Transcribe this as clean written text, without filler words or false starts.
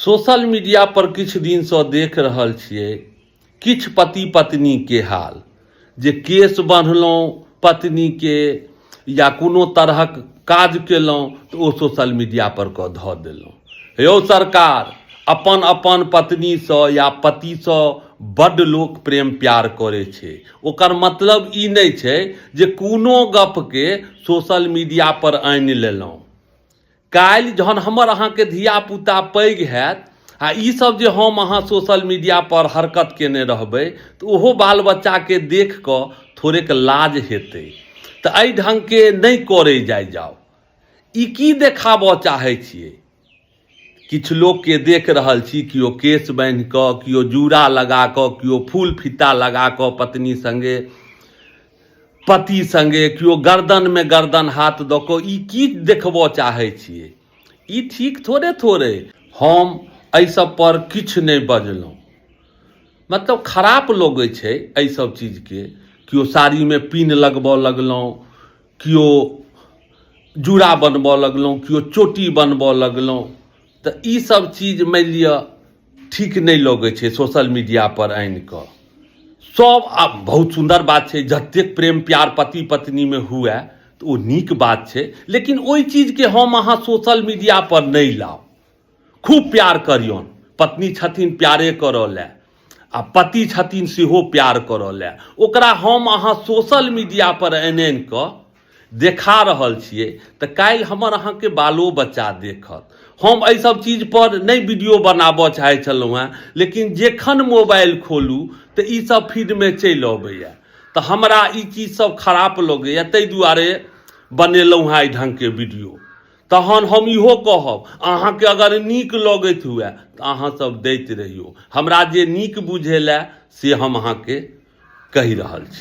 Social media पर किछु दिनसँ देख रहल छियै किछु पति पत्नीके हाल जे केश बन्हलहुँ पत्नीके या कोनो तरहक काज केलहुँ तऽ ओ सोशल मीडिया पर कऽ धऽ देलहुँ। यौ सरकार, अपन अपन पत्नीसँ या पतिसँ बड्ड लोक प्रेम प्यार करै छै, ओकर मतलब ई नहि छै जे कोनो गपके सोशल मीडिया पर आनि लेलहुँ। काल्हि जहन हमर अहाँके धियापुता पैघ हैत आ ई सब जे हम अहाँ सोशल मीडिया पर हरकत केने रहबै तऽ ओहो बाल बच्चाके देख कऽ थोड़ेक लाज हेतै। तऽ एहि ढङ्गके नहि करै जाइ जाउ। ई की देखाबऽ चाहै छियै? किछु लोकके देख रहल छी, केओ केश बान्हि कऽ, केओ जूड़ा लगा कऽ, केओ फूल फीता लगा कऽ पत्नी सङ्गे, पति सङ्गे, केओ गर्दनमे गर्दन हाथ दऽ कऽ ई की देखबऽ चाहै छियै? ई ठीक थोड़े थोड़े। हम एहि सब पर किछु नहि बजलहुँ। मतलब खराप लगै छै एहि सब चीजके। केओ साड़ीमे पिन लगबऽ लगलहुँ, केओ जूड़ा बनबऽ लगलहुँ, केओ चोटी बनबऽ लगलहुँ, तऽ ई सब चीज मानि लिअ ठीक नहि लगै छै सोशल मीडिया पर आनि कऽ। सब आ बहुत सुन्दर बात छै, जतेक प्रेम प्यार पति पत्नीमे हुए तऽ ओ नीक बात छै, लेकिन ओहि चीजके हम अहाँ सोशल मीडिया पर नहि लाउ। खूब प्यार करियौन, पत्नी छथिन प्यारे करऽ लए आ पति छथिन सेहो प्यार करऽ लए, ओकरा हम अहाँ सोशल मीडिया पर आनि आनि कऽ देखा रहल छियै तऽ काल्हि हमर अहाँके बालो बच्चा देखत। हम एहि सब चीज पर नहि वीडियो बनाबऽ चाहै छलहुँ हेँ, लेकिन जखन मोबाइल खोलू तऽ ई सब फीडमे चलि अबैए तऽ हमरा ई चीज सब खराप लगैए, ताहि दुआरे बनेलहुँ हेँ एहि ढङ्गके वीडियो। तहन हम इहो कहब, अहाँके अगर नीक लगैत हुए तऽ अहाँ सब दैत रहियौ, हमरा जे नीक बुझेलए से हम अहाँके कहि रहल छी।